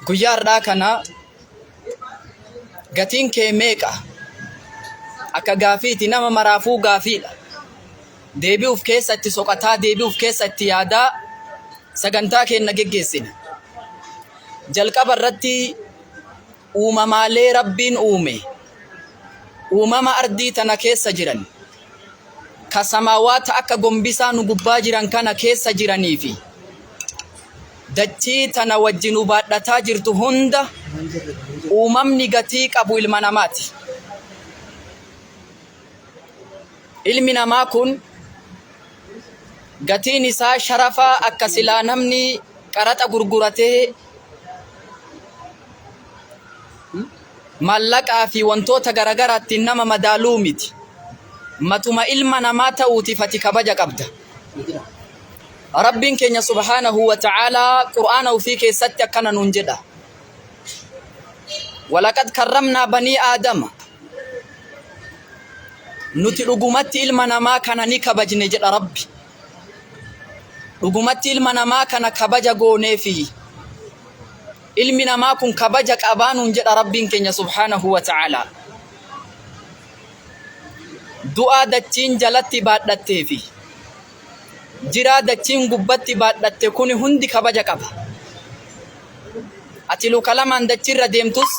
Guyyaa har'aa kana gatiin kee meeqa? Akka gaafiiti nama maraafuu gaafiidha. Deebii of keessa itti soqataa, deebii of keessa itti yaadaa sagantaa keenna geggeessina. Jalqaba irratti uumamaalee Rabbiin uume, uumama ardii tana keessa jiran, ka samaawaata akka gombisaa nu gubbaa jiran kana keessa jiranii fi dachii tana wajji nu baadhataa jirtu hunda uumamni gatii qabu ilma namaati. Ilmi namaa kun gatiin isaa sharafa akka silaa namni qaraxa gurguratee maallaqaa fi wantoota garagaraattiin nama madaaluu miti. Matuma ilma namaa ta'uutiif ati kabaja qabda. Rabbiin keenya subhaanahu wa ta'aalaa Qur'aana ofii keessatti akkana nuun jedha. Walaqad karramnaa banii Aadama. Nuti dhugumatti ilma namaa kana ni kabajne jedha Rabbi. Dhugumatti ilma namaa kana kabaja gooneefi. Ilmi namaa kun kabaja qabaa nuun jedha Rabbiin keenya subhaanahu wa ta'aalaa. Du'aa dachiin jalatti baadhattee fi jiraa dachiin gubbatti baadhatte kuni hundi kabaja qaba. Ati luka lamaan dachiirra deemtus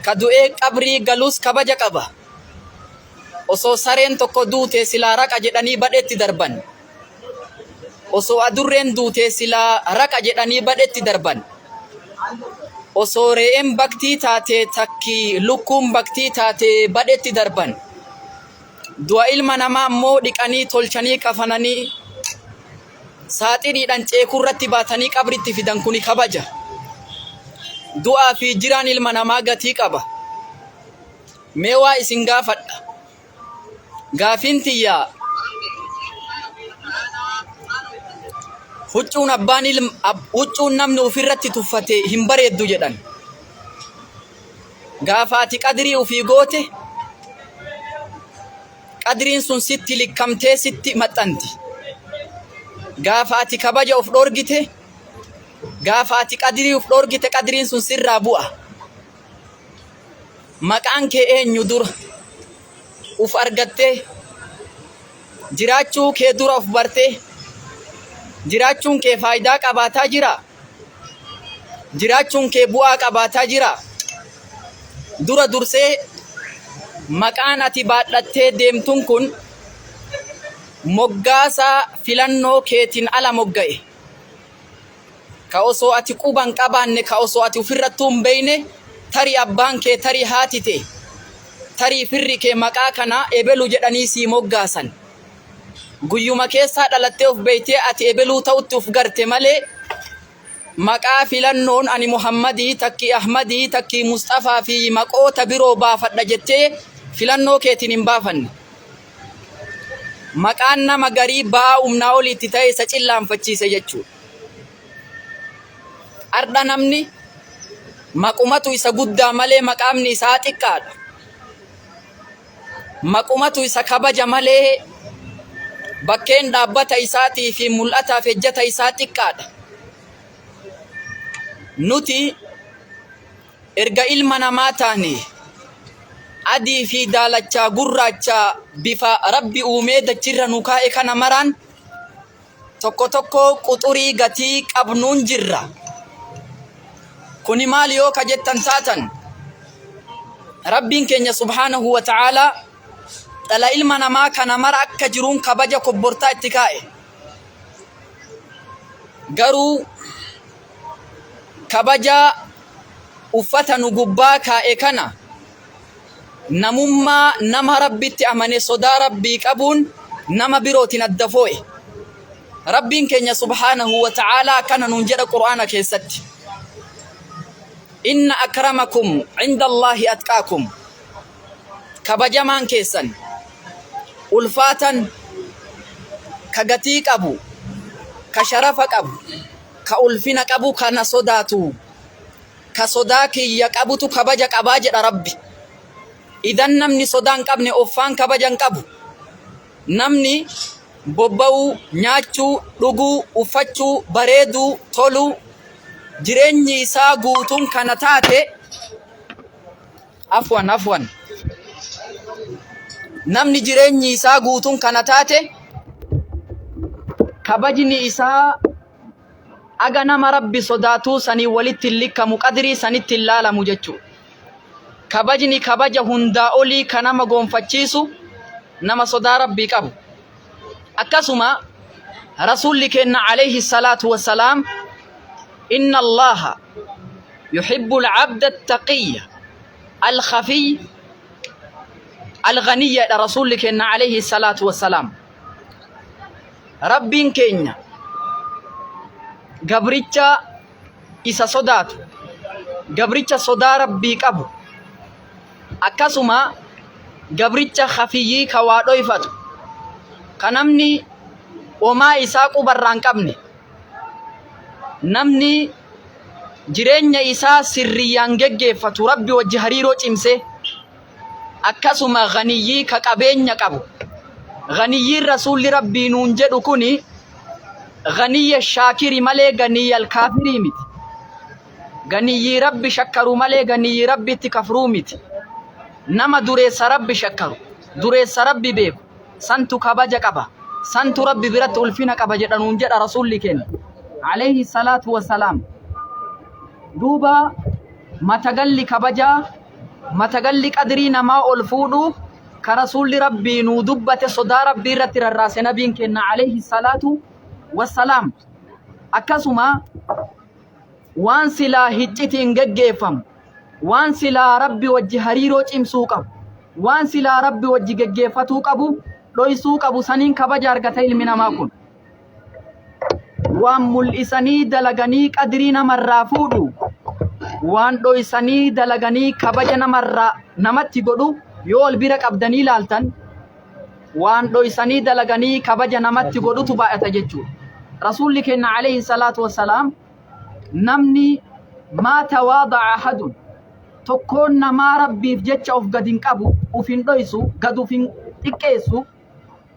ka du'ee qabrii galus kabaja qaba. Osoo sareen tokko duute silaa raqa jedhanii badhetti darban. Osoo adurreen duute silaa raqa jedhanii badhetti darban. Osoo re'een baktii taate takki lukkuun baktii taate badhetti darban. Du'a ilma namaa immoo dhiqanii tolchanii kafananii saaxiniidhaan ceekurratti baatanii qabritti fidan kuni kabaja. Du'aa fi jiraan ilma namaa gatii qaba. Mee waa isin gaafadha. Gaafiin tiyya huccuun abbaan ilma huccuun namni ofirratti tuffate hin bareeddu jedhan. Gaafa ati qadrii ofii goote qadriin sun sitti likkamtee sitti maxxanti. Gaafa ati kabaja of dhoorgite gaafa ati qadrii of dhoorgite qadriin sun sirraa bu'a. Maqaan kee eenyu dura uf argattee jiraachuu kee dura of bartee jiraachuun kee faayidaa qabaataa jiraa? Jiraachuun kee bu'aa qabaataa jiraa? Dura dursee maqaan ati baadhattee deemtuun kun moggaasa filannoo keetiin ala mogga'e. Ka osoo ati quba hin qabaanne, ka osoo ati ofirrattuu hin beekne, tarii abbaan kee, tarii haati tee, tarii firri kee maqaa kana ebelu jedhanii sii moggaasan. Guyyuma keessaa dhalattee of beektee ati ebeluu ta'utti of garte malee maqaa filannoon ani Muhammadii, takkii Ahmadii, takkii Musxafaa fi maqoota biroo baafadha jettee filannoo keetiin hin baafanne. Maqaan nama garii ba'aa humnaa oliitti ta'e isa cillaanfachiise jechuudha. Ardha namni maqumatu isa guddaa malee maqaamni isaa xiqqaadha. Maqumatu isa kabaja malee bakkeen dhaabbata isaatii fi mul'ataaf ejjata isaa xiqqaadha. Nuti erga ilma namaa taane adii fi daalachaa gurraacha bifa Rabbi uumee dachirra nu kaa'e kana maraan tokko tokko quxurii gatii qabnuun jirra. Kuni maal yoo ka jettan taatan Rabbiin keenya subhaanahu wa ta'aalaa dhala ilma namaa kana mara akka jiruun kabaja kobbortaa itti kaa'e. Garuu kabaja uffata nu gubbaa kaa'e kana namummaa nama Rabbitti amane sodaa Rabbii qabuun nama birootiin adda foo'e. Rabbiin keenya subhaanahu wa ta'aalaa akkana nuun jedha Qur'aana keessatti. Inna akramakum inda Allaahi atqaakum. Kabajamaan keessan ulfaatan ka gatii qabu, ka sharafa qabu, ka ulfina qabu, ka na sodaatu. Ka sodaa kiyya qabutu kabaja qabaa jedha Rabbi. Idan namni sodaa hin qabne offaan kabaja hin qabu. Namni bobba'uu, nyaachuu, dhuguu, uffachuu, bareeduu, toluu, jireenyi isaa guutuun kana taate, afwan afwan, namni jireenyi isaa guutuun kana taate, kabajni isaa aga nama Rabbi sodaatuu sanii walitti hin likkamu, qadrii sanitti hin laalamu jechuudha. Kabajni kabaja hundaa olii ka nama goonfachiisu nama sodaa Rabbii qabu. Akkasuma Rasuulli keenna alayhi salaatu wassalaam, inna Allaha yuhibbu al-abda at-taqiyya al-khafiy al-ghaniyya dha Rasuulli keenna alayhi salaatu wassalaam. Rabbiin keenya gabricha isa sodaatu, gabricha sodaa Rabbii qabu, akkasuma gabricha kafiyyii ka waa dhoyfatu, ka namni homaa isaa qubarraa hin qabne, namni jireenya isaa sirriyyaan geggeeffatu, Rabbi wajji hariiroo cimsee, akkasuma ganiyyii ka qabeenya qabu. Ganiyyiin Rasuulli Rabbii nuun jedhu kuni ganiyya shaakiri malee ganiyyal kaafirii miti. Ganiyyii Rabbi shakkaru malee ganiyyii Rabbitti kafruu miti. Nama dureessa Rabbi shakkaru, dureessa Rabbi beeku, santu kabaja qaba, santu Rabbi biratti ulfina qaba jedha nuun jedha Rasuulli keenya alayhi salaatu wassalaam. Duuba matagalli kabajaa, matagalli qadrii namaa ol fuudhu ka Rasuulli Rabbii nuu dubbate sodaa Rabbii irratti rarraase nabiin kenna alayhi salaatu wassalaam. Akkasuma waan silaa hiccitiin geggeeffamu, waan silaa Rabbi wajji hariiroo cimsuu qabu, waan silaa Rabbi wajji geggeeffatuu qabu dhoysuu qabu, saniin kabaja argata ilmi namaa kun. Waan mul'isanii dalaganii qadrii namarraa fuudhu, waan dhoysanii dalaganii kabaja namarraa namatti godhu yoo wal bira qabdanii ilaaltan, waan dhoysanii dalaganii kabaja namatti godhutu baay'ata jechuudha. Rasuulli keenya alayhi salaatu wassalaam, namni maa tawaada'a ahadun, tokkoon namaa Rabbiif jecha of gad hin qabu, uf hin dhoysu, gad uf hin xiqqeessu,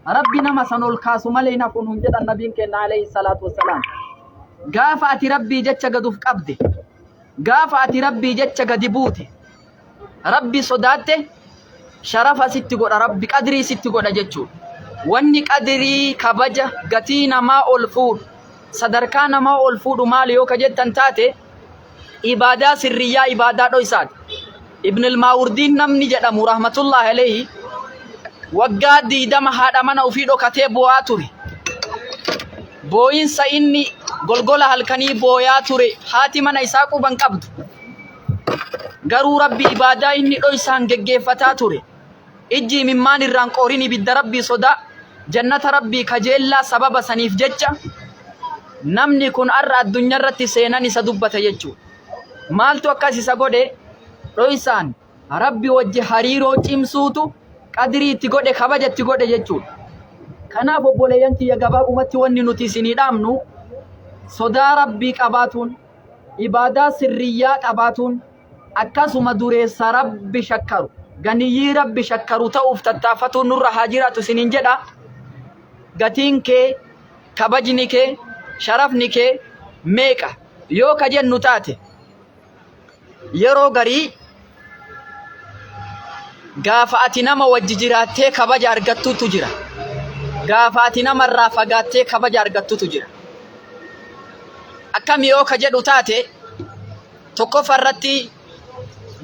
Rabbi nama san ol kaasu malee hin hafu nuun jedhan nabiin keenya alayhi salaatu wassalaam. Gaafa ati Rabbii jecha gad uf qabde, gaafa ati Rabbii jecha gadi buute, Rabbi sodaatte, sharafa sitti godha Rabbi, qadrii sitti godha jechuudha. Wanni qadrii, kabaja, gatii namaa ol fuudhu, sadarkaa namaa ol fuudhu maali yoo ka jettan taate, ibaadaa sirriyyaa, ibaadaa dhoysaati. Ibn al-Maawurdiin namni jedhamu rahmatullahi alayhi waggaa 20 haadha mana ofii dhokatee boo'aa ture. Boo'insa inni golgola halkanii booyaa ture haati mana isaa quban qabdu. Garuu Rabbi ibaadaa inni dhoysaan geggeeffataa ture. Ijji imimmaan irraan qoorin, ibidda Rabbii sodaa, jannata Rabbii kajeellaa, sababa saniif jecha namni kun har'a addunyaa irratti seenan isa dubbata jechuudha. Maaltu akkas isa godhe? Dhoysaan Rabbi wajji hariiroo cimsuutu qadrii itti godhe, kabaja itti godhe jechuudha. Kanaaf obboleeyyan kiyya, gabaabumatti wanni nuti isinii dhaamnu, sodaa Rabbii qabaatuun, ibaadaa sirriyyaa qabaatuun, akkasuma dureessa Rabbi shakkaru, ganiyyii Rabbi shakkaru ta'uuf tattaafatuun nurra haa jiraatu isiniin jedha. Gatiin kee, kabajni kee, sharafni kee meeqa yoo ka jennu taate, yeroo garii gaafa ati nama wajji jiraattee kabaja argattutu jira. Gaafa ati namarraa fagaattee kabaja argattutu jira. Akkami yoo ka jedhu taate, tokkoffaa irratti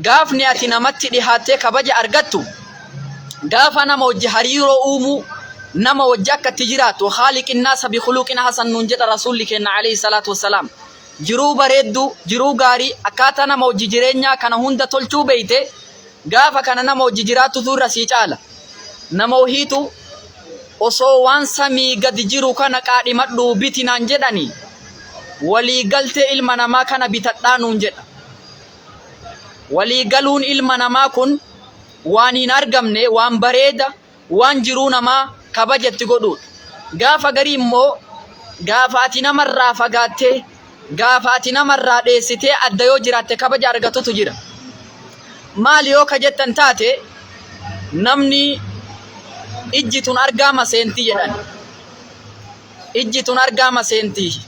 gaafni ati namatti dhihaattee kabaja argattu gaafa nama wajji hariiroo uumuu, nama wajji akka itti jiraattu. Khaaliqin naasa bi khuluqin hasan nuun jedha Rasuulli keenya alayhi salaatu wassalaam. Jiruu bareedduu, jiruu gaarii, akkaataa nama wajji jireenyaa kana hunda tolchuu beeyte, gaafa kana nama wajji jiraattutu irra sii caala. Nama wahiitu, osoo waan samii gadi jiru kana qaadhimadhuu biti naan jedhani, walii galtee ilma namaa kana bitadhaa nuun jedha. Walii galuun ilma namaa kun waan hin argamne, waan bareeda, waan jiruu namaa kabaja itti godhuudha. Gaafa garii immoo gaafa ati namarraa fagaattee, gaafa ati namarraa dheessitee adda yoo jiraatte kabaja argatutu jira. Maali yoo ka jettan taate, namni ijji tun argaa maseenti jedhan. Ijji tun argaa maseenti.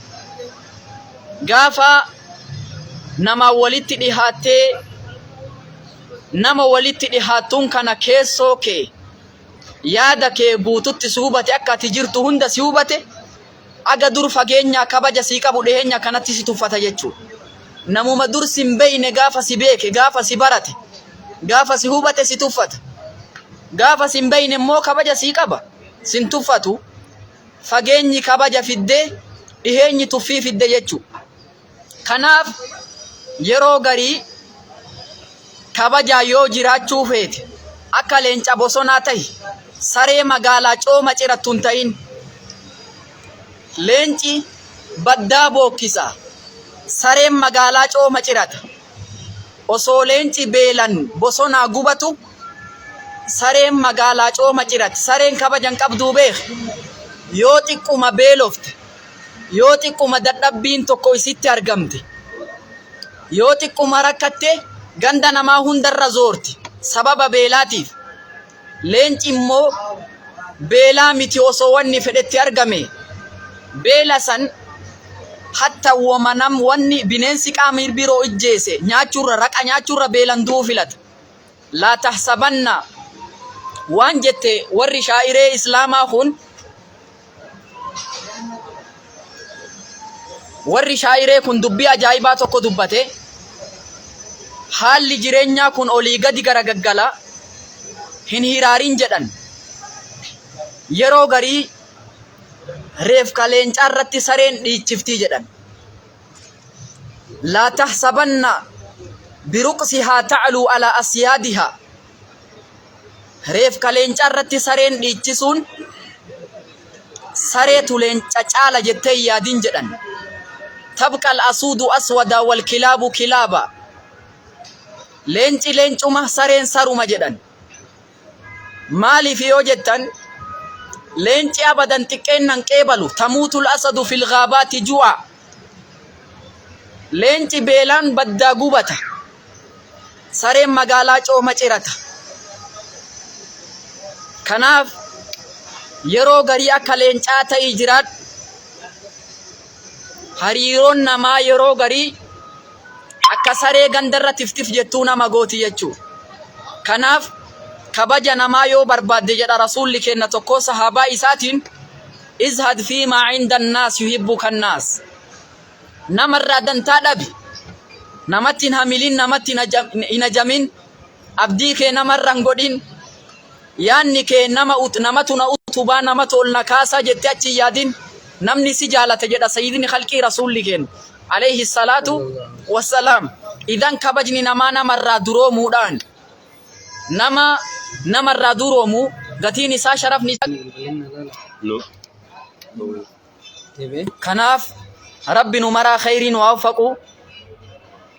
Gaafa Namaan walitti dhihaattee nama walitti dhihaattuun kana keessoo kee yaada kee guututti si hubate akka ati jirtu hunda si hubate aga dur fageenyaa kabaja sii qabu dhiheenya kanatti si tuffata jechuudha. Namuma dur si hin beeyne gaafa si beeke gaafa si barate gaafa si hubate si tuffata. Gaafa si hin beeyne immoo kabaja sii qaba sin tuffatu. Fageenyi kabaja fidde dhiheenyi tuffii fidde jechuudha. Kanaaf yeroo garii kabajaa yoo jiraachuu feete akka leenca bosonaa tahi, saree magaalaa cooma cirattu hin ta'in. Leenci baddaa bookkisa, sareen magaalaa cooma cirata. Osoo leenci beelan bosonaa gubatu sareen magaalaa cooma cirati. Sareen kabaja hin qabduu beeki. Yoo xiqquma beelofte Yoo xiqquma dadhabbiin tokko isitti argamte, yoo xiqquma rakkatte ganda namaa hundarra zoorti sababa beelaatiif. Leenci immoo beelaa miti osoo wanni fedhetti argame beela san hatta woma nam wanni bineensi qaama biroo ijjeese nyaachuurra raqa nyaachuurra beelan du'uu filata. Laa tahsabanna waan jette warri shaa'iree islaamaa kun Warri shaayiree kun dubbii ajaa'ibaa tokko dubbate. Haalli jireenyaa kun olii gadi garagaggala hin hiraarin jedhan. Yeroo garii reefka leencaa irratti sareen dhiichiftii jedhan. Laa tahsabanna biruqsihaa ta'luu alaa asyaadihaa. Reefka leencaa irratti sareen dhiichisuun sareetu leenca caala jettee hin yaadin jedhan. Tabqal asuudu aswada wal kilaabu kilaaba. Leenci leencuma sareen saruma jedhan. Maaliif yoo jettan leenci abadan xiqqeennan qeebalu tamuutul asadu fil ghaabaati ju'a. Leenci beelaan baddaa gubata. Sareen magaalaa cooma cirata. Kanaaf yeroo garii akka leencaa ta'ii jiraadhu. Hariiroon namaa yeroo garii akka saree gandarra tiftif jettuu nama gooti jechuudha. Kanaaf kabaja namaa yoo barbaadde jedha rasuulli keenna tokkoo sahaabaa isaatiin izhad fiimaa inda annaas yuhibbuka annaas. Namarraa dantaa dhabi. Namatti hin hamilin, namatti hin hajamin. Abdii kee namarra hin godhin. Yaanni kee nama namatu na utubaa, namatu ol na kaasaa jettee achi hin yaadin. Namni si jaalata jedha sayyidni khalqii rasuulli keenya. Alayhi salaatu wassalaam. Idan kabajni namaa namarraa duroomuudhaan. Nama namarraa duroomu gatiin isaa sharafni isaa. No. Kanaaf Rabbi nu maraa khayrii nu haa waffaqu.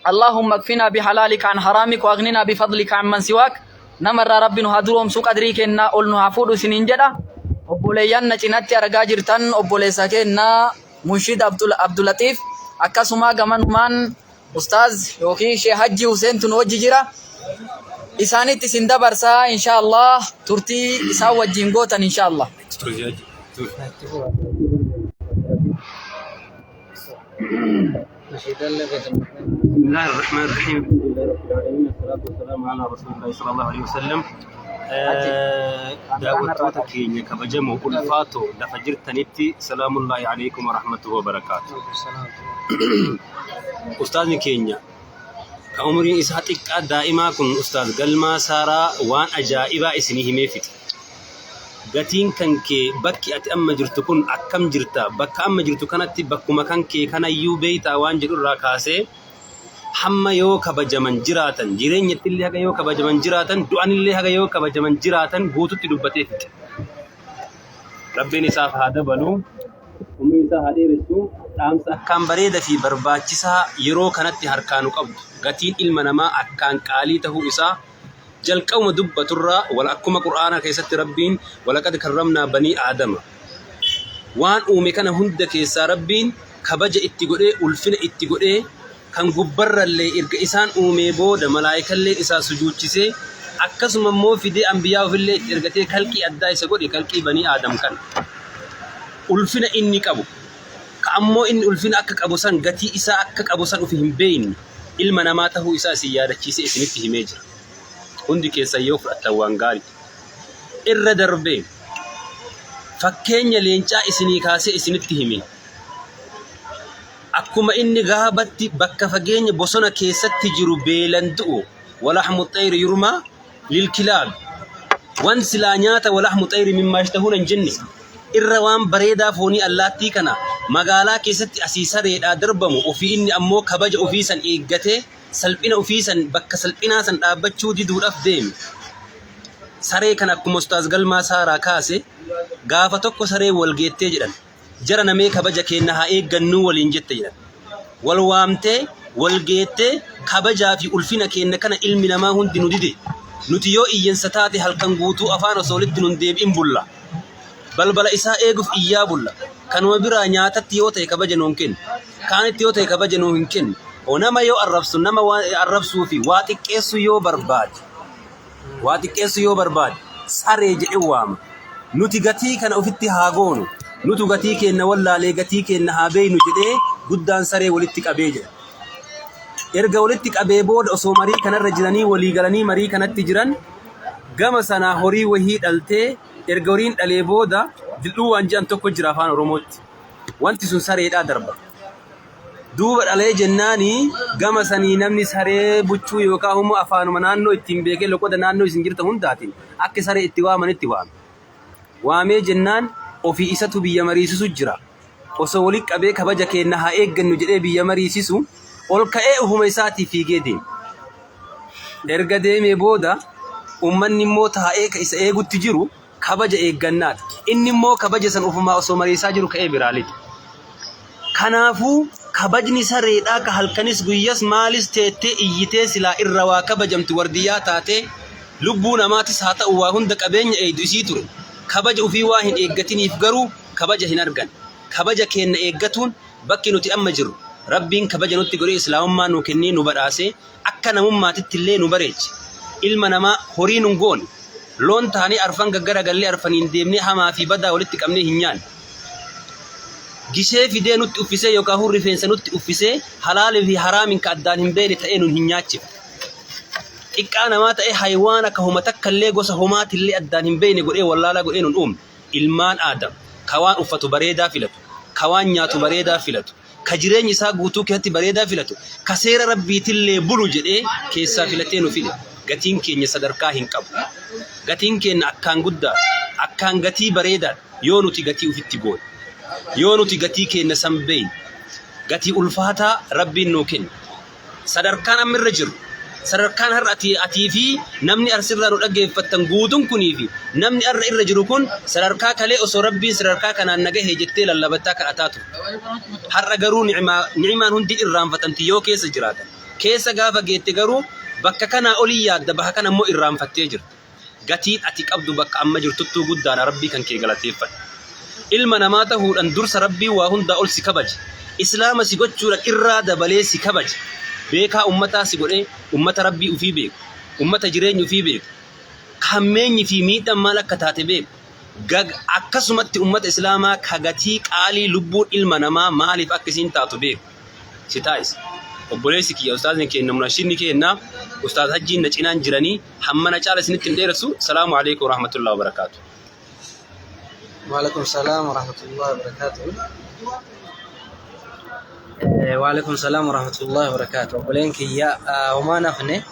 Allahumma akfinaa bihalaalika an haraamik wa agninaa bifadlika amman siwaak. Namarraa Rabbi nu haa duroomsu qadrii kennaa ol nu haa fuudhu isiniin jedha. Obboleeyyan na cinatti argaa jirtan obboleessa keenna Munshid Abdulatiif akkasuma gamanumaan Ustaaz yookiin Sheekh Hajji Huseentu nu wajji jira. Isaanitti isin dabarsa insha Allah turtii isaan wajjin gootan insha Allah. بسم الله الرحمن الرحيم الحمد لله رب العالمين والصلاة والسلام على رسول الله صلى الله عليه وسلم daawwattoota keenya kabajamoo ulfaatoo lafa jirtanitti salaamullaahi alaikum warahmatullahi wabarakaatu. Ustaazni keenya kan umriin isaa xiqqaa daa'imaa kun Ustaaz Galmaa Saaraa waan ajaa'ibaa isinii himee fixe. Gatiin kan kee bakki ati amma jirtu kun akkam jirta bakka amma jirtu kanatti bakkuma kan kee kanayyuu beektaa waan jedhu irraa kaasee hamma yoo kabajaman jiraatan jireenyatti illee haga yoo kabajaman jiraatan du'anillee haga yoo kabajaman jiraatan guututti dubbatee fixe. Rabbiin isaaf haa dabalu umrii isaa haa dheeressu dhaamsa akkaan bareeda fi barbaachisaa yeroo kanatti harkaa nu qabdu gatiin ilma namaa akkaan qaalii tahuu isaa jalqabuma dubbaturraa wal akkuma qur'aana keessatti Rabbiin walaqad karramnaa banii aadama waan uume kana hunda keessaa Rabbiin kabaja itti godhee ulfina itti godhee kan gubbarrallee erga isaan uumee booda malaayikallee isaa sujuuchisee akkasuma immoo fidee anbiyaa ofillee itti ergatee kalqii addaa isa godhe kalqii banii aadam kana ulfina inni qabu ka ammoo inni ulfina akka qabu san gatii isaa akka qabu san ufi hin beeyne. Ilma namaa tahuu isaa isin yaadachiisee isinitti himee jira. Hundi keessan yoo fudhattan waan gaarii. Irra darbee fakkeenya leencaa isinii kaasee isinitti hime. Akkuma inni gaabatti bakka fageenya bosona keessatti jiru beelan du'u walahmu xayri yurmaa lilkilaab. Wan silaa nyaata walahmu xayri mimmaa yashtahuuna hin jenne. Irra waan bareedaa foonii allaattii kana magaalaa keessatti asii sareedhaa darbamu ofii inni ammoo kabaja ofii san eeggatee salphina ofii san bakka salphinaa san dhaabbachuu diduudhaaf deeme. Saree kana akkuma Ustaaz Galmaa Saaraa kaase gaafa tokko saree wal geettee jedhan. Jara namee kabaja keenna haa eeggannuu waliin jette jedhan. Wal waamtee, wal geettee kabajaa fi ulfina keenna kana ilmi namaa hundi nu dide. Nuti yoo iyyansa taate halkan guutuu afaan osoo walitti nun deebi'in bulla. Balbala isaa eeguuf iyyaa bulla. Kanuma biraa nyaatatti yoo ta'e kabaja nuun kennu. Kaanitti yoo ta'e kabaja nuu hin kennu. O nama yoo arrabsu nama waa arrabsuu fi waa xiqqeessuu yoo barbaade waa xiqqeessuu yoo barbaade saree jedhee waama. Nuti gatii kana ofitti haa goonu. Nutu gatii keenna wallaalee gatii keenna haa beeynu jedhee guddaan saree walitti qabee jedha. Erga walitti qabee booda osoo marii kanarra jiranii walii galanii marii kanatti jiran gama sanaa horii wahii dhaltee erga horiin dhalee booda dildhuu waan jedhan tokko jira afaan Oromootti. Wanti sun sareedhaa darba. Duuba dhalee jennaani gama sanii namni saree buchuu yookaan immoo afaanuma naannoo ittiin beekee loqoda naannoo isin jirtan hundaatiin akka saree itti waamanitti waame. Waamee jennaan ofii isatu biyya mariisisu jira. Osoo walitti qabee kabaja keenna haa eeggannu jedhee biyya mariisisu ol ka'ee ofuma isaatii fiigee deeme. Erga deemee booda uummanni immoo taa'ee ka isa eegutti jiru kabaja eeggannaati. Inni immoo kabaja san ofumaa osoo mariisaa jiru ka'ee biraa lixe. Kanaafuu kabajni sareedhaa ka halkanis guyyas maalis teettee iyyitee silaa irra waa kabajamtu wardiyyaa taatee lubbuu namaatis haa ta'u waa hunda qabeenya eeydu isii ture. Kabaja ufii waa hin eeggatiniif garuu kabaja hin argan. Kabaja keenna eeggatuun bakki nuti amma jirru Rabbiin kabaja nutti godhee islaamummaa nuu kennee nu badhaasee akka namummaatitti illee nu bareeche. Ilma namaa horii nun goone. Loon taanee arfan gaggaragallee arfaniin deemnee hamaa fi badaa walitti qabnee hin nyaanne. Gishee fidee nutti uffisee yookaan rifeensa nutti uffisee halaalii fi haraamin ka addaan hin beekne ta'ee nun hin nyaachifne. Xiqqaa namaa ta'ee haywaana ka homa takka illee gosa homaatillee addaan hin beekne godhee wallaalaa godhee nun uumne. Ilmaan Aadam ka waan uffatu bareedaa filatu, ka waan nyaatu bareedaa filatu, ka jireenya isaa guutuu keessatti bareedaa filatu, ka seera Rabbiitillee bulu jedhee keessaa filatee nu fide. Gatiin keenya sadarkaa hin qabu. Gatiin keenya akkaan guddaadha. Akkaan gatii bareedaadha yoo nuti gatii ufitti goone. Yoo nuti gatii keenya san beeyne. Gatii ulfaataa Rabbiin nuu kenne. Sadarkaan amma irra jirru, sadarkaan har'a ati, atii fi namni arsirraa nu dhaggeeffattan guutuun kunii fi namni har'a irra jiru kun sadarkaa kalee osoo Rabbiin sadarkaa kanaan na gahe jettee lallabattaa kadhataa turte. Har'a garuu ni'imaa, ni'imaan hundi irraanfatamti yoo keessa jiraatan. Keessa gaafa geette garuu bakka kanaa olii yaadda bakka kana immoo irraanfattee jirta. Gatiin ati qabdu bakka amma jirtuttuu guddaadha Rabbii kan kee galateeffadhu. Ilma namaa tahuudhan dursa Rabbiin waa hundaa ol si kabaje. Islaama si gochuudhan irraa dabalee si kabaje. Beekaa ummataa si godhee ummata Rabbii ufii beeku, ummata jireenya ufii beeku, ka hammeenyi fi miidhan maal akka taate beeku, gag akkasumatti ummata Islaamaa ka gatii qaalii lubbuun ilma namaa maaliif akka isiin taatu beeku. Si taasise. Obboleessi kiyya ustaazni keenna munashidni keenna ustaaz Hajjiin na cinaan jiranii hammana caala isinitti hin dheeressu. Salaamu alaikum warahmatullahi wabarakaatu. Waalaikum salaam warahmatullahi wabarakatuh. Waalaikum salaam warahmatullahi wabarakatuh. Obboleen kiyya homaa nafne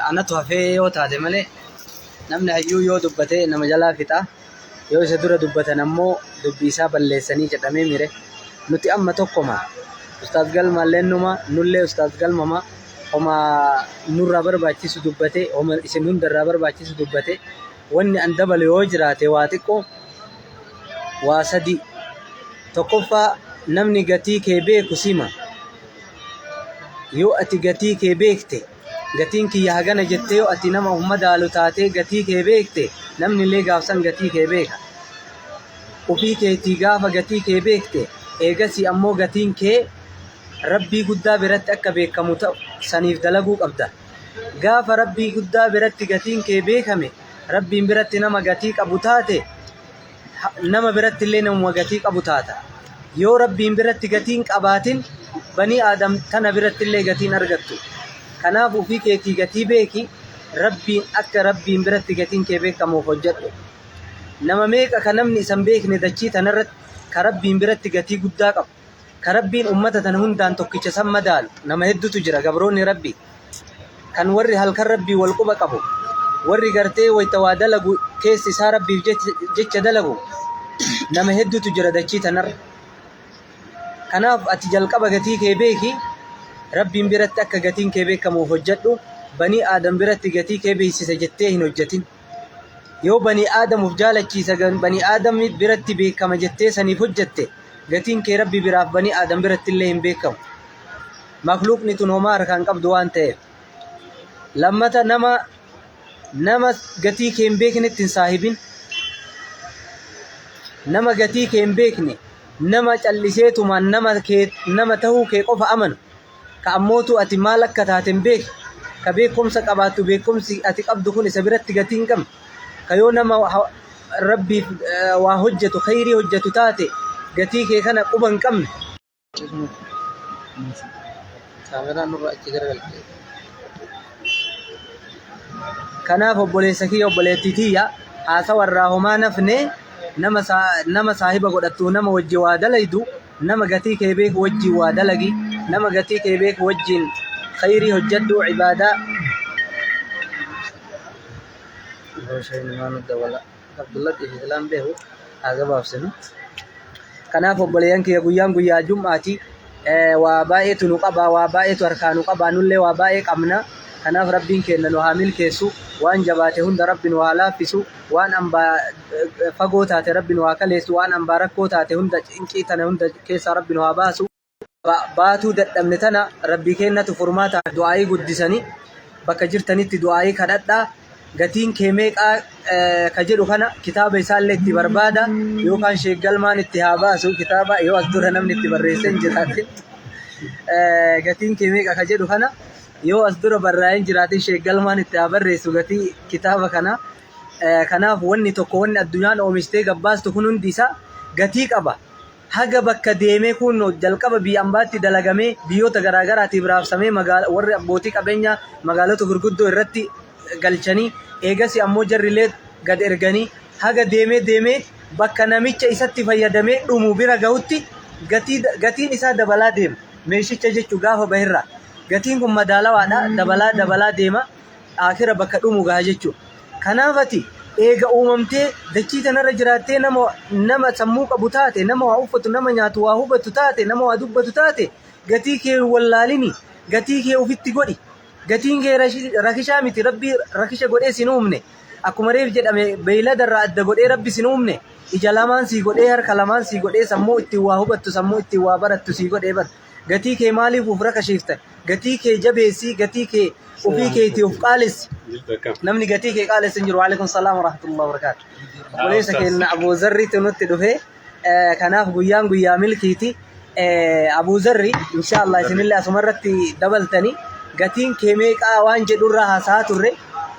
anatu hafee yoo taate malee namni hayyuu yoo dubbate nama jalaa fixa. Yoo isa dura dubbatan ammoo dubbii isaa balleessanii jedhamee mire. Nuti amma tokkoma. Ustaaz Galmaalleen numa, nullee Ustaaz Galmama. Homa nurraa barbaachisu dubbate, homa isin hundarraa barbaachisu dubbate. Wanni an dabalu yoo jiraate waa xiqqoo waa sadii. Tokkoffaa namni gatii kee beeku sima. Yoo ati gatii kee beekte gatiin kiyya hagana jettee yoo ati nama of madaalu taatee gatii kee beekte namni illee gaafsan gatii kee beeka. Ofii keetii gaafa gatii kee beekte eegasii ammoo gatiin kee Rabbii guddaa biratti akka beekamu ta'u saniif dalaguu qabda. Gaafa Rabbii guddaa biratti gatiin kee beekame Rabbiin biratti nama gatii qabu taate nama biratti illee namuma gatii qabu taata. Yoo Rabbiin biratti gatiin qabaatin Banii Aadam tana birattillee gatii hin argattu. Kanaaf ufii keetii gatii beeki, Rabbiin akka Rabbiin biratti gatiin kee beekamuuf hojjadhu. Nama meeqa ka namni isa hin beekne dachii tanarratti ka Rabbiin biratti gatii guddaa qabu, ka Rabbiin ummata tana hundaan tokkicha san madaalu nama heddutu jira gabroonni Rabbii. Kan warri halkan Rabbii wal quba qabu, warri gartee wayta waa dalagu keessi isaa Rabbiif jecha dalagu nama heddutu jira dachii tanarra. Kanaaf ati jalqaba gatii kee beeki, Rabbiin biratti akka gatiin kee beekamuuf hojjadhu, banii Aadam biratti gatii kee beeksisa jettee hin hojjatin. Yoo banii Aadam uf jaalachiisa banii Aadam biratti beekama jettee saniif hojjatte, gatiin kee Rabbi biraaf banii Aadam birattillee hin beekamu. Makluuqni tun homaa harkaa hin qabdu waan ta'eef. Lammata nama Nama gatii kee hin beeknetti hin saahibin. Nama gatii kee hin beekne, nama calliseetumaan nama kee nama tahuu kee qofa amanu, ka ammootuu ati maal akka taate hin beekne, ka beekumsa qabaattu beekumsi ati qabdu kun isa biratti gatii hin qabne, ka yoo nama Rabbiif waa hojjetu, khayrii hojjetu taate gatii kee kana quba hin qabne. Kaameraan nurra achi garagalte. Kanaaf obboleessa kiyya obboleettii tiyya haasawa irraa homaa nafne nama nama saahiba godhattu nama wajji waa dalaydu nama gatii kee beeku wajjiin waa dalagi nama gatii kee beeku wajjiin khayrii hojjadhu ibaadaa. Abdullatiif Islaam beeku haa gabaabsinu. Kanaaf obboleeyyan kiyya guyyaan guyyaa jum'aati. Waa baay'eetu nu qaba, waa baay'eetu harkaa nu qaba, nullee waa baay'ee qabna. Kanaaf Rabbiin keenna nu haa milkeessu, waan jabaate hunda Rabbi nu haa laaffisu, waan ambaa fagoo taate Rabbi nu haa kaleessu, waan ambaa rakkoo taate hunda cinqii tana hunda keessaa Rabbi nu haa baasu. Baatuu dadhabne tana Rabbii keennatu furmaata du'aa'ii guddisanii bakka jirtanitti du'aa'ii kadhadhaa gatiin kee meeqaa ka jedhu kana kitaaba isaallee itti barbaada yookaan sheek galmaan itti haa baasu kitaaba yoo as dura namni itti barreessee hin jiraatin gatiin kee meeqa ka jedhu kana yoo as dura barraa'ee hin jiraatin sheek galmaan itti haa barreessu gatii kitaaba kana kanaaf wanni tokko wanni addunyaan oomishtee gabbaastu kun hundi isaa gatii qaba. Haga bakka deemee kuunnoo jalqaba biyya ambaatti dalagamee biyyoota garaa garaatiif raabsamee magaala warri abbootii qabeenyaa magaalota gurguddoo irratti galchanii eegasii ammoo jarrilee gad erganii haga deemee deemee bakka namicha isatti fayyadamee dhumu bira gahutti gatii gatiin isaa dabalaa deema. Meeshicha jechuun gaafa baherraa gatiin kun madaalawaadha dabalaa dabalaa deema. Aakhira bakka dhumu gaha jechuudha. Kanaaf ati eega uumamtee dachii tanarra jiraattee nama nama sammuu qabu taate, nama waa uffatu, nama nyaatu, waa hubatu taate, nama waa dubbatu taate gatii kee hin wallaalini, gatii kee ofitti godhi. Gatiin kee rakishaa miti, Rabbi rakisha godhee sin uumne. Akkuma reef jedhame beeylada irraa adda godhee Rabbi sin uumne. Ija lamaan sii godhee, harka lamaan sii godhee, sammuu ittiin waa hubattu, sammuu ittiin waa barattu sii godhee bar. Gatii kee maaliif uf rakashiifta? Gatii kee jabeessi, gatii kee ofii keetii of qaalessi. Namni gatii kee qaalessu hin jiru. Waalaikum salaam wa rahmatullahi wa barakaatu. Obboleessa keenya Abuu Zarriitu nutti dhufe. Kanaaf guyyaan guyyaa milkiiti. Abuu Zarri inshaallah isinillee asuma irratti dabaltanii gatiin kee meeqaa waan jedhurraa haasa'aa turre.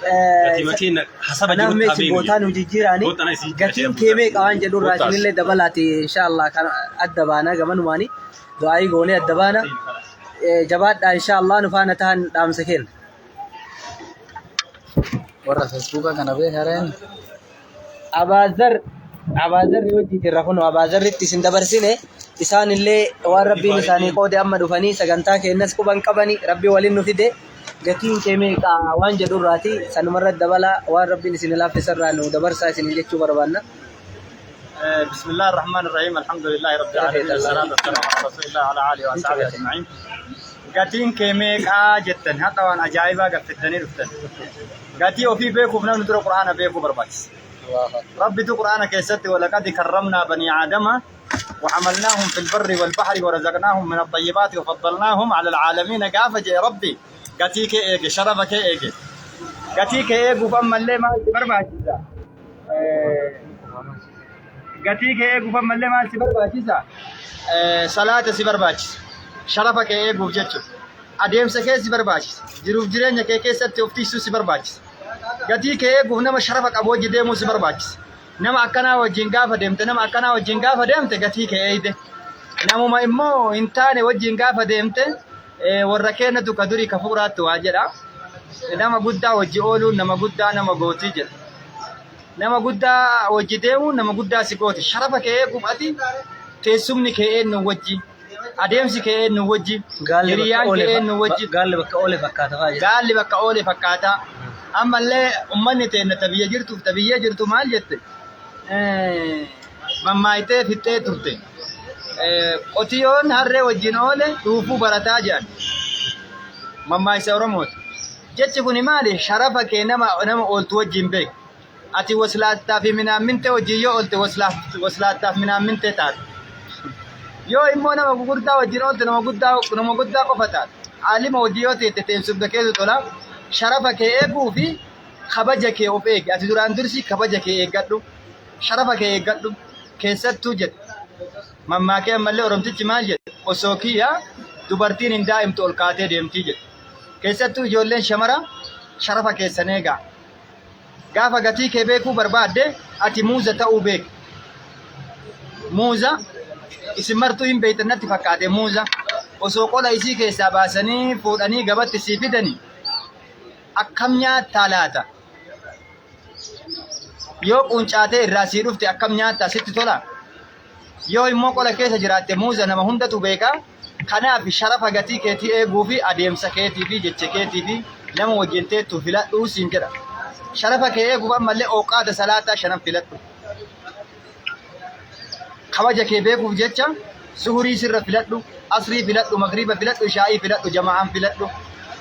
Gatii makiina hasaba Kanaaf jirutti mee haa isin beeknu bootaa nu jechuudha. jijjiiraani. Bootaan isin jijjiira Gatiin Abuu kee Zarri. meeqa waan jedhurraa Bootaas. isinillee dabalaati inshaallah kan adda baana gamanumaani. Du'aayii goonee adda baana. Jabaadhaa inshaallah nu faana tahan dhaamsa keenya. Warra Feesbuuka kana beekareen. Abaazar Abaazarri wajji jirra kun Abaazarritti isin dabarsine isaan illee waan rabbiin isaanii qoode amma dhufanii sagantaa keenyas quban qabani rabbi waliin nu fide gatiin kee meeqa waan jedhurraati sanumarra dabalaa waan rabbiin isin laaffisarraa nu dabarsaa isin jechuu barbaanna. بسم الله الرحمن الرحيم الحمد لله رب العالمين الصلاة والسلام على رسول الله وعلى آله وأصحابه أجمعين Gatiin kee meeqaa jettan haqa waan ajaa'ibaa gaffittanii dhuftan. Gatii ofii beekuuf namni dura Qur'aana beekuu barbaachisa. Rabbitu Qur'aana keessatti walaqad karramnaa banii aadama وحملناهم في البر والبحر ورزقناهم من الطيبات وفضلناهم على العالمين gaafa jee Rabbi gatii kee eege sharafa kee eege gatii kee eeguuf ammallee maal si barbaachisa? Gatii kee eeguuf ammallee maal si barbaachisa? Salaata si barbaachisa. Sharafa kee eeguuf jechuudha. Adeemsa kee si barbaachisa. Jiruuf jireenya kee keessatti of tiksuu si barbaachisa. Gatii kee eeguuf nama sharafa qabu wajji deemuu si barbaachisa. Nama akkanaa wajjin gaafa deemte, nama akkanaa wajjin gaafa deemte gatii kee eeyde. Namuma immoo hin taane wajjin gaafa deemte warra keenyatu ka durii ka fuuraatti waa jedha. Nama guddaa wajji ooluun nama guddaa nama gootii jedha. Nama guddaa wajji deemuun nama guddaa si gooti. Sharafa kee eeguuf ati teessumni kee eenyu wajji, adeemsi kee eenyu wajji, Gaalli bakka hiriyaan oole kee eenyu wajji. Gaalli bakka oole fakkaata fa'aa jedha. Gaalli bakka oole fakkaata. Ammallee ummanni teenna ta biyya jirtuuf ta biyya jirtu maal jette? Mammaayitee fixxee turte. Qotiyoon harree wajjin oole dhuufuu barataa jedhan. Mammaayisa Oromooti. Jechi kun maali? Sharafa kee nama nama ooltu wajjin beek. Ati waslaattaa fi minaammintee wajjin yoo oolte waslaattaa fi minaammintee taate. Yoo immoo nama gugurdaa wajjin oolte nama guddaa qofa taate. Aalima wajjin yoo teette teessumta keetu tola. Sharafa kee eeguu fi kabaja kee of eegi. Ati duraan dursi kabaja kee eeggadhu. Sharafa kee eeggadhu. Keessattuu jedhe. Mammaakee ammallee Oromtichi maal jedhe? Osoo kiyya dubartiin hin daa'imtu ol kaatee deemtii jedhe. Keessattuu ijoolleen shamara sharafa keessan eegaa. Gaafa gatii kee beekuu barbaadde ati muuza ta'uu beeki. Muuza isin martuu hin beektan natti fakkaate muuza osoo qola isii keessaa baasanii fuudhanii gabatti sii fidanii akkam nyaattaa laata? Yoo quuncaatee irraa sii dhufte akkam nyaattaa sitti tola? Yoo immoo qola keessa jiraatte muuza nama hundatu beeka. Kanaaf sharafa gatii keetii eeguu fi adeemsa keetii fi jecha keetii fi nama wajjin teettu filadhuu siin jedha. Sharafa kee eeguuf ammallee ooqaata salaataa shanan filadhu. Kabaja kee beekuuf jecha zuhurii sirra filadhu, asrii filadhu, magriiba filadhu, ishaa'ii filadhu, jama'aan filadhu.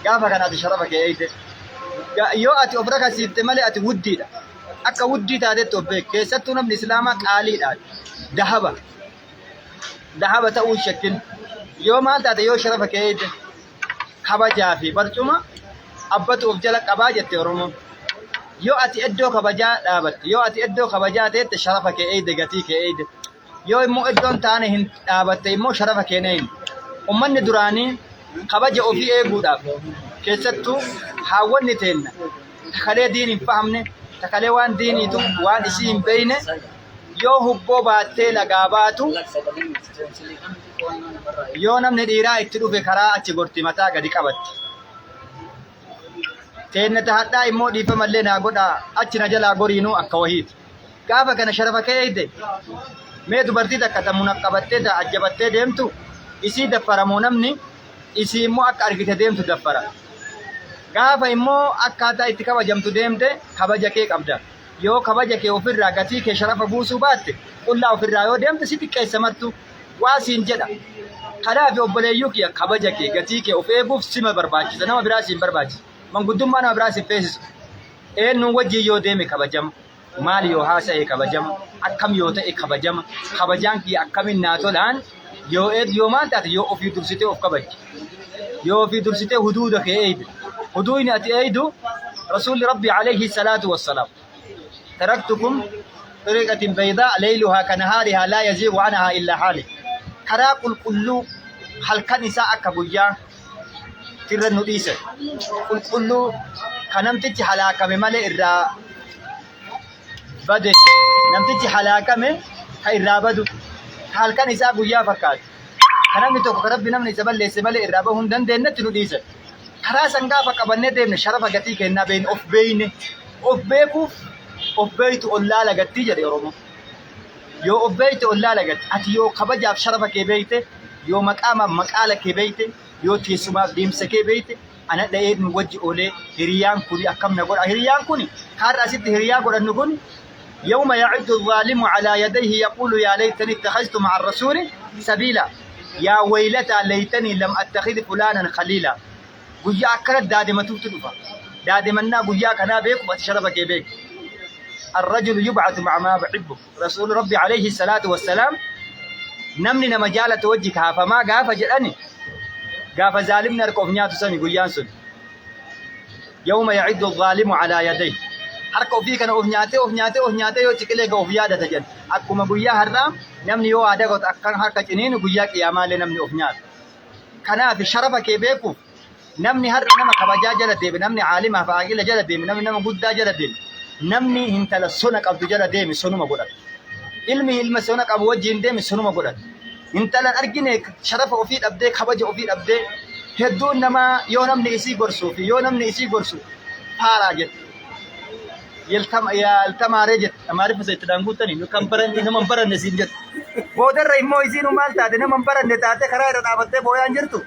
Gaafa kana ati sharafa kee eegde. Yoo ati of rakasiifte malee ati wuddiidha. Akka wuddii taatetti of beeki. Keessattuu namni Islaamaa qaaliidha. Dahaba. Dahaba ta'uu hin shakkin. Yoo maal taate yoo sharafa kee eegde kabajaa fi barcuma abbatu of jala qabaa jette Oromoon. Yoo ati iddoo kabajaa dhaabatte, yoo ati iddoo kabajaa teette sharafa kee eegde, gatii kee eegde. Yoo immoo iddoon taane hin dhaabatte immoo sharafa kee hin eegne. Ummanni duraanii kabaja ofii eeguudhaaf keessattuu haawwanni teenna takalee diin hin fahamne, takalee waan diiniitu waan isii hin beeyne yoo hubboo baattee lagaa baatu yoo namni dhiiraa itti dhufe karaa achi gorti mataa gadi qabatti. Teenna ta hadhaa immoo dhiifamallee naa godhaa achi na jalaa goriinuu akka wahiiti. Gaafa kana sharafa kee eegde mee dubartii takka ta munaqqabattee ta ajjabattee deemtu isii daffaramoo namni isii immoo akka argite deemtu daffara. Gaafa immoo akkaataa itti kabajamtu deemte kabaja kee qabda. Yoo kabaja kee ofirraa gatii kee sharafa buusuu baatte qullaa ofirraa yoo deemte si xiqqeessa martu waa siin jedha. Kanaaf obboleeyyuu kiyya kabaja kee gatii kee of eeguuf sima barbaachisa nama biraa siin barbaachisa. Manguddummaa nama biraa siin feesisu. Eenyuun wajjin yoo deeme kabajama. Maal yoo haasa'e kabajama. Akkam yoo ta'e kabajama. Kabajaan kiyya akkamiin naa tolaan yoo eeg yoo maal taate yoo ofii dursitee of kabajje. Yoo ofii dursitee huduuda kee eeyde. Huduudni ati eeydu Rasuulli Rabbi alayhi salaatu wassalaam. Taraktukum طريقة بيضاء ليلها كنهارها لا يزيغ عنها إلا حالك. Karaa qulqulluu halkan isaa akka guyyaa tirra nu dhiise. Qulqulluu kan namtichi halaakame malee irraa bade. Namtichi halaakame ka irraa badu. Ka halkan isaa guyyaa fakkaatu. Ka namni tokko ka Rabbi namni isa balleesse malee irraa bahuu hin dandeenyetti nu dhiise. Karaa san gaafa qabannee deemne sharafa gatii kennaa beekne of beekne of beekuuf of beektu ollaa lagattii jedhe Oromoo. Yoo of beekte ollaa lagatti ati yoo kabajaaf sharafa kee beekte yoo maqaamaaf maqaala kee beekte yoo teessumaaf deemsa kee beekte ana dha'ee nu wajji oolee hiriyaan kuni akkam na godha hiriyaan kuni kaarra asitti hiriyaa godhannu kun يوم يعد الظالم على يديه يقول يا ليتني اتخذت مع الرسول سبيلا يا ويلتى ليتني لم اتخذ فلانا خليلا guyyaa akkana daadimatuutu dhufa daadimannaa guyyaa kanaa beeku ati sharafa kee beeku الرجل يبعث مع ما بحبه رسول ربي عليه الصلاة والسلام namni nama jaalatu wajji kaafamaa gaafa jedhani gaafa zaalimni harka of nyaatu sani guyyaan sun يوم يعض الظالم على يديه harka ofii kana of nyaatee of nyaatee of nyaatee yoo ciqilee ga of yaadata jedhan akkuma guyyaa har'aa namni yoo aadaa godhatu akkan harka ciniinu guyyaa qiyaamaallee namni of nyaata kanaaf sharafa kee beekuuf namni har'a nama kabajaa jala deeme namni caalimaa fi aaqila jala deeme namni nama guddaa jala deeme namni intala sona qabdu jala deeme sonuma godhata ilmi ilma sona qabu wajjin deeme sonuma godhata. Intalan argine sharafa ofii dhabdee kabaja ofii dhabdee hedduun namaa yoo namni isii gorsuu fi yoo namni isii gorsu faaraa jette. Yaltamaaree jette. Amaariffa isa itti daanguuttani kan baranne nama hin baranne siin jette. Boodarra immoo isiinuu maal taate nama hin baranne taate karaa irra dhaabattee booyaan jirtu.